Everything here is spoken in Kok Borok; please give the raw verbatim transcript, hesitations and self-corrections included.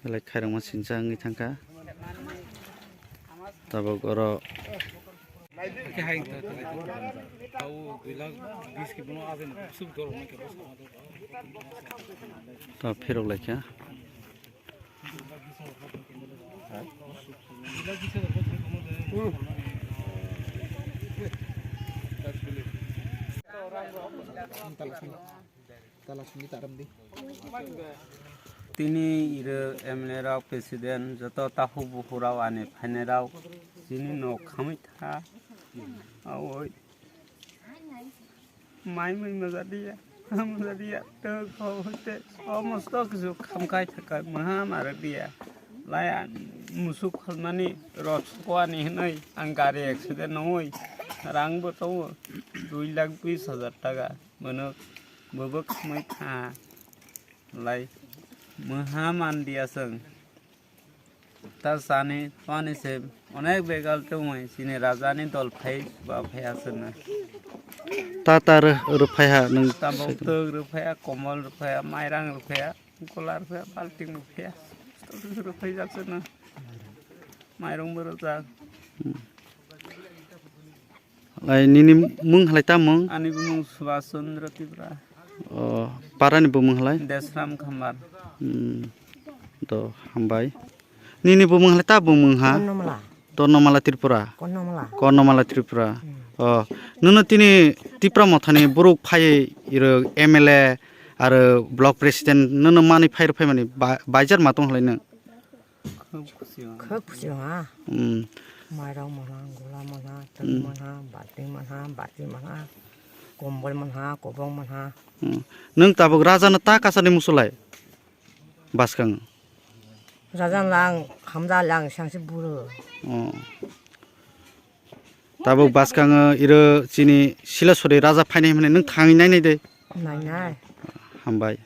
Belai khairokma singcha wngwi thangkha. Tabuk oro ta phirok laikha. Tini iro M L A rok, president, joto takhuk bukhuk rok ani phainai rok chini nok khamwi tha. Aboi mai mui maja dia, maja dia, tei kho hoite o mosto kisu khamkai thakai maha mara dia. Lai musuk kholmani rot soko ani hinwi ang gari accident nangwi rang bo tongo dui lakh bis hajar taka. Bono bobo khamwi tha lai maha man dia chwng. Ta sani twani se onek begal tongwi chini raja ni dol phai ba phai aswkna. Ta ta rw-, rw phai ha nwng. Tabuk twk rw phai ha, komol rw phai ha, mairang rw phai ha, gola rw phai ha, balting rw phai ha. Rw phai jak chwngno. Mairung bo rw jak. Hmm. Lai nini mung halai ta mung? Ani bumung Subhash Chandra Tripura. O, para ni bumung halai? Desram Khambar. Hmm. To, hambai. Nini bumung halai ta bumung ha? Konnomala. Tonnomala Tripura. Konnomala. Konnomala Tripura. Hmm. O, nono tini Tipra Mothani borok phai iro M L A aro block president nono mani phai rw phai mani ba-, baijar ma tong halai nw? Khub khusi wng. Khub khusi wng ha. Hmm. Mairok manha, gola manha, twk Hmm. manha, balting manha, bati manha, kombol manha, kobong manha. Hmm. Nwng tabuk raja no ta kasa ni musulai? Baskang. Raja lang, hamja lang, sangsi buru. Oh. Tabuk baskango iro chini Silasori raja phainai hwnwi nwng thangwi nainai de. Nainai. Hambai.